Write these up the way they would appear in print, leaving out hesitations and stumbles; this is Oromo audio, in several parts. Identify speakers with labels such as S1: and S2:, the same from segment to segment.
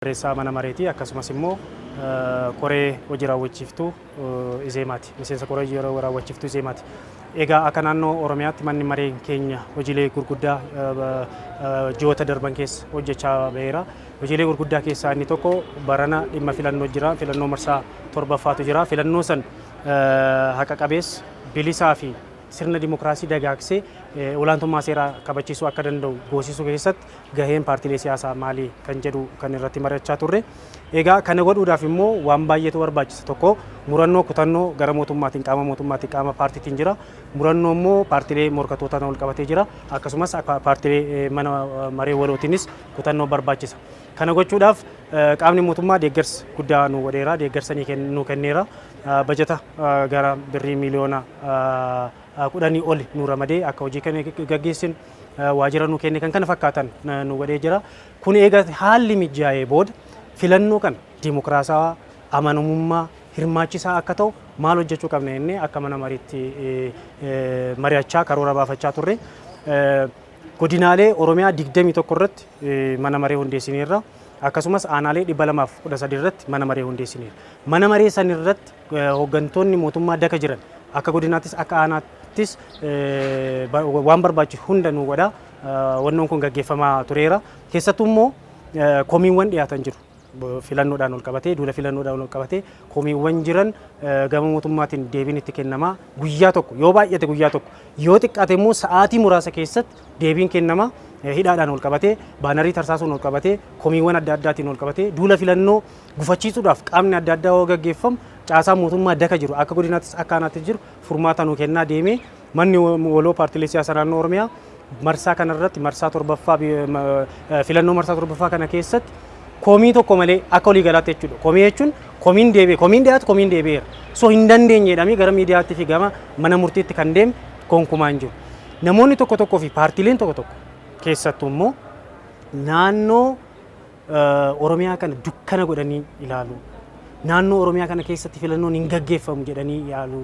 S1: Barreessaa mana mareetii akkasumas immoo koree hojii raawwachiiftuu Izeemaati. Miseensa koree hojii raawwachiiftuu Izeemaati. Egaa akka naannoo Oromiyaatti manni maree keenya hojiilee gurguddaa ji'oota darban keessa hojjechaa baheera. Hojiilee gurguddaa keessaa inni tokko barana dhimma filannoo jira. Filannoo marsaa torbaffaatu jira. Filannoo san haqa qabeessa, bilisaa fi sirna dimokiraasii dagaagsee olaantummaa seeraa kabachiisuu akka danda'u goosisuu keessatti gaheen paartiilee siyaasaa maali kan jedhu kan irratti mari'achaa turre. Egaa kana godhuudhaaf immoo waan baay'eetu barbaachisa. Tokko murannoo kutannoo gara mootummaatiin, qaama mootummaatiin, qaama paartiitiin jira. Murannoo immoo paartiilee morkattootaan wal qabatee jira. Akkasumas paartiilee mana maree walootiinis kutannoo barbaachisa. Kana gochuudhaaf qaamni mootummaa deeggarsa guddaa nu godheera. Deeggarsa nu kenneera. Bajata gara birrii miliyoona 10 oli nu ramadee akka hojii kana gaggeessinu, waajjira nu kenne, kan kana fakkaatan nu godhee jira. Kun eega haalli mijaa'ee booda filannoo kana dimokiraasawaa, amanamummaa, hirmaachisaa akka ta'u maal hojjechuu qabna jennee akka mana mariitti mari'achaa karoora baafachaa turre. Godinaalee Oromiyaa 21 irratti mana maree hundeessineerra. Akkasumas aanaalee 213 irratti mana maree hundeessineerra. Mana maree san irratti hooggantoonni mootummaa daka jiran akka godinaattis akka aanaattis waan barbaachisu hunda nu godha. Wannoon kun gaggeeffamaa tureera. Keessattuu immoo komiiwwan dhiyaatan jiru. Filannoodhaan ol qabatee, duula filannoodhaan ol qabatee komiiwwan jiran gama mootummaatiin deebiin itti kennamaa, guyyaa tokko yoo baay'ate guyyaa tokko, yoo xiqqaate immoo sa'aatii muraasa keessatti deebiin kennamaa. Hidhaadhaan ol qabatee, baanarii tarsaasuun ol qabatee, komiiwwan adda addaatiin ol qabatee duula filannoo gufachiisuudhaaf qaamni adda addaa yoo gaggeeffamu, caasaa mootummaa daka jiru akka godinaattis akka aanaattis jiru furmaata nu kennaa deemee, manni waloo paartiilee siyaasaa naannoo Oromiyaa marsaa kanarratti, marsaa torbaffaa, filannoo marsaa torbaffaa kana keessatti komii tokko malee akka walii galaatti jechuudha. Komii jechuun komiin deebi'e, komiin dhiyaatu, komiin deebi'eera. So hin dandeenye jedhamee gara miidiyaatti fi gama mana murtiitti kan deeme gonkumaa hin jiru. Namoonni tokko tokkoo fi paartiileen tokko tokko keessattuu immoo naannoo Oromiyaa kana dukkana godhanii ilaalu. Naannoo Oromiyaa kana keessatti filannoon hin gaggeeffamu jedhanii yaalu.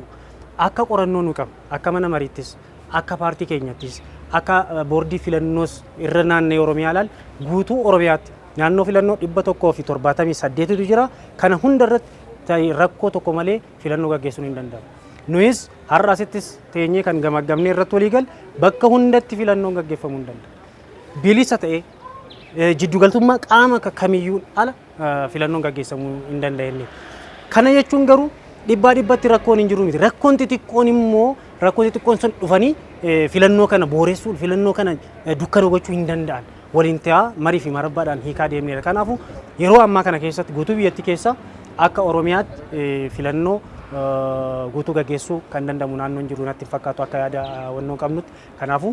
S1: Akka qorannoo nu qabna. Akka mana mariittis, akka paartii keenyattis, akka boordii filannoos irra naannee Oromiyaa ilaal, guutuu Oromiyaatti naannoo filannoo 178tu jira. Kana hunda irratti rakkoo tokko malee filannoo gaggeessuun hin danda'amu. Nuyis har'a asittis teenyee kan gamaggamnee irratti walii galle, bakka hundatti filannoon gaggeeffamuu hin danda'u. Bilisa ta'ee jiddugaltummaa qaama kamiyyuun ala filannoon gaggeessamuu hin danda'enne. Kana jechuun garuu dhibbaa dhibbatti rakkoon hin jiru miti. Rakkoon xixiqqoon immoo, rakkoon xixiqqoon sun dhufanii filannoo kana booressuu, filannoo kana dukkana gochuu hin danda'an. Waliin ta'aa marii fi marabbaadhaan hiikaa deemneera. Kanaafuu yeroo ammaa kana keessatti guutuu biyyattii keessa akka Oromiyaatti filannoo guutuu gaggeessuu kan danda'amu naannoon jiru natti hin fakkaatu akka yaada wannoo qabnutti. Kanaafuu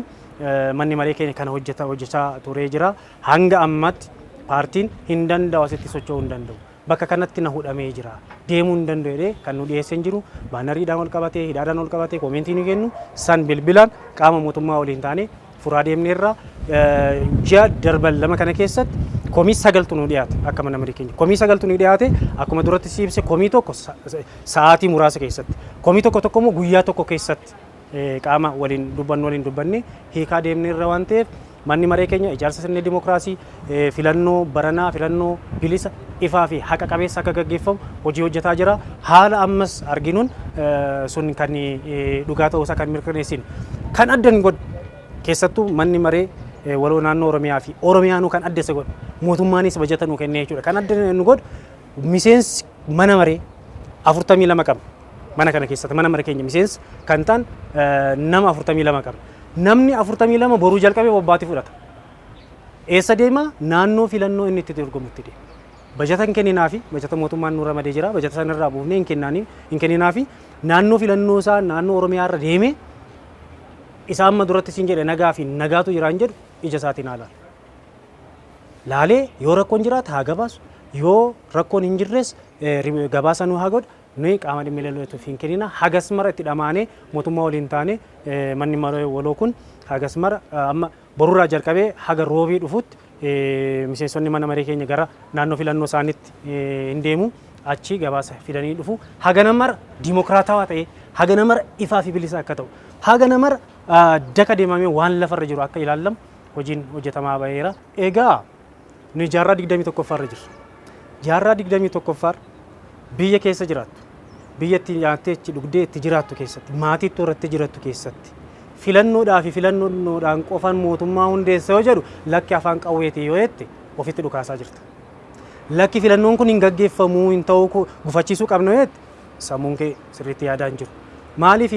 S1: manni maree keenya kana hojjechaa turee jira. Hanga ammaatti paartiin hin danda'u, asitti socho'uu hin danda'u, bakka kanatti na hudhamee jira, deemuu hin danda'u jedhee kan nu dhiyeessee hin jiru. Baanariidhaan ol qabatee, hidhaadhaan ol qabatee koomentii nu kennu san bilbilaan qaama mootummaa waliin taanee furaa deemneerra. Ji'a darban 2 kana keessatti komii sagaltu nu dhiyaate akka mana marii keenya. Komii sagaltu nu dhiyaate. Akkuma duratti si ibse, komii tokko sa'aatii muraasa keessatti, komii tokko tokko immoo guyyaa tokko keessatti qaama waliin dubbannu waliin dubbanne hiikaa deemneerra waan ta'eef, manni maree keenya ijaarsa sirna dimokiraasii, filannoo baranaa filannoo bilisa, ifaa fi haqa qabeessa akka gaggeeffamu hojii hojjetaa jira. Haala ammas arginuun sun kan dhugaa ta'uusaa kan mirkaneessinu. Kan adda hin godhu, keessattuu manni maree waloo naannoo Oromiyaa fi Oromiyaanuu kan adda isa godhu, mootummaanis bajata nuu kennee jechuudha. Kan adda nu godhu miseensi mana maree 42 qabna. Mana kana keessatti mana maree keenya miseensa kan ta'an nama 42 qabna. Namni 42 boruu jalqabee bobbaatii fudhata. Eessa deema? Naannoo filannoo inni itti dorgomutti deema. Bajata hin kenninaafi, bajata mootummaan nu ramadee jira. Bajata sanarraa buufnee hin kennaanii hin kenninaafi. Naannoo filannoo isaa naannoo Oromiyaa irra deemee isa amma duratti siin jedhe, nagaa fi nagaatu jira hin jedhu, ija isaatiin haa laalu. Laalee yoo rakkoon jiraate haa gabaasu, yoo rakkoon hin jirres gabaasa nu haa godhu. Nuyi qaama dhimmi ilaallatuuf hin kennina. Hagas mara itti dhamaanee mootummaa waliin taane, manni maree waloo kun hagas mara amma borurraa jalqabee haga roobii dhufutti miseensonni mana maree keenya gara naannoo filannoo isaaniitti hin deemu. Achi gabaasa fidanii dhufu. Hagana mara dimokiraatawaa ta'ee, hagana mara ifaa fi bilisa akka ta'u, hagana mara daka deemamee waan lafarra jiru akka ilaallamu hojiin hojjetamaa baheera. Egaa nuyi jaarraa 21ffaarra jirra. Jaarraa 21ffaa biyya keessa jiraattu, biyya itti nyaattee itti dhugdee itti jiraattu keessatti, maatii itti horattee jiraattu keessatti filannoodhaa fi filannoodhaan qofan mootummaa hundeessa yoo jedhu, lakki, afaan qawweetii yoo jette ofitti dhukaasaa jirta. Lakki, filannoon kun hin gaggeeffamuu, hin ta'uu, gufachiisuu qabna yoo jette, sammuun kee sirriitti yaadaa hin jiru. Maaliif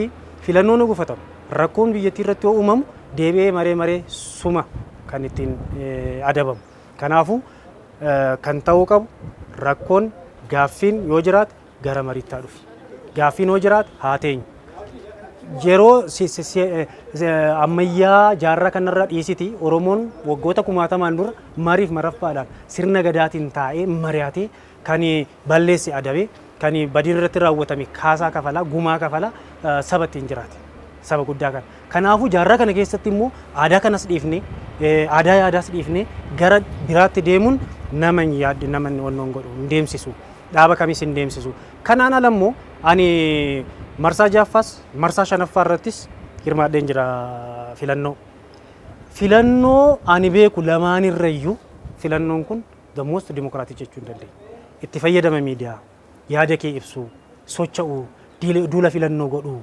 S1: filannoon gufatamu, rakkoon biyyattii irratti yoo uumamu deebi'ee maree maree suma kan ittiin adabamu. Kanaafuu kan ta'uu qabu, rakkoon gaaffiin yoo jiraate gara mariitti haa dhufi. Gaaffiin yoo jiraate haa teenyu. Yeroo ammayyaa jaarraa kanarra dhiisiti, Oromoon waggoota kumaatamaan dura mariif maraffaadhaan sirna gadaatiin taa'ee mari'atee, kan balleesse adabee, kan badiin irratti raawwatame kaasaa kafalaa, gumaa kafalaa saba ittiin jiraate. Saba guddaa kana. Kanaafuu jaarraa kana keessatti immoo aadaa kanas dhiifnee, aadaa yaadaas dhiifnee gara biraatti deemuun nama hin yaadde, nama hin wannoon godhu, hin deemsisu. Dhaaba kamis hin deemsisu. Kanaan ala immoo ani marsaa ja'affaas marsaa shanaffaa irrattis hirmaadheen jira filannoo. Filannoo ani beeku lamaanirrayyuu filannoon kun the most democratic jechuu hin dandeenya. Itti fayyadama miidiyaa, yaada kee ibsuu, socho'uu, duula filannoo godhuu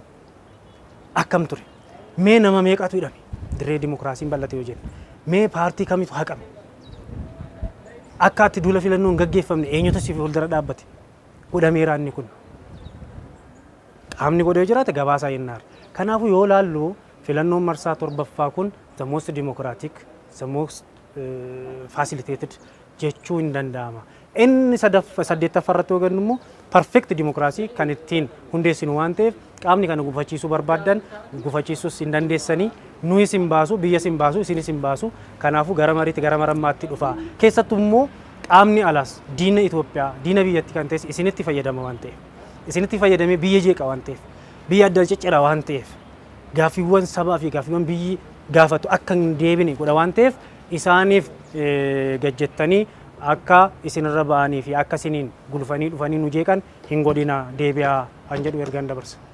S1: akkam ture? Mee nama meeqatu hidhame? Dirree dimokiraasiin bal'ate yoo jenne. Mee paartii kamitu haqame? Akka ati duula filannoo hin gaggeeffamne eenyutu si fuuldura dhaabbate? Godhameera inni kun. Qaamni godhee yoo jiraate gabaasaa yennaar. Kanaafuu yoo laallu filannoon marsaa torbaffaa kun the most democratic, the most facilitated jechuu hin danda'ama. Inni saddeettaffaa irratti yoo gannu immoo perfect dimokiraasii kan ittiin hundeessinu waan ta'eef, qaamni kana gufachiisuu barbaaddan gufachiisuus hin dandeessanii, nuyis hin baasu, biyyas hin baasu, isinis hin baasu. Kanaafuu gara mariitti, gara marammaatti dhufa. Keessattuu immoo qaamni alaas diina Itoophiyaa, diina biyyatti kan ta'es isinitti fayyadama waan ta'eef, isinitti fayyadamee biyya jeeqa waan ta'eef, biyya adda ciccira waan ta'eef, gaaffiiwwan sabaa fi gaaffiiwwan biyyi gaafatu akka hin deebine godha waan ta'eef, isaaniif gajjettanii akka isinirra ba'anii fi akka isiniin gulufanii dhufanii nu jeeqan hin godhina, deebi'aa kan jedhu ergaan dabarsa.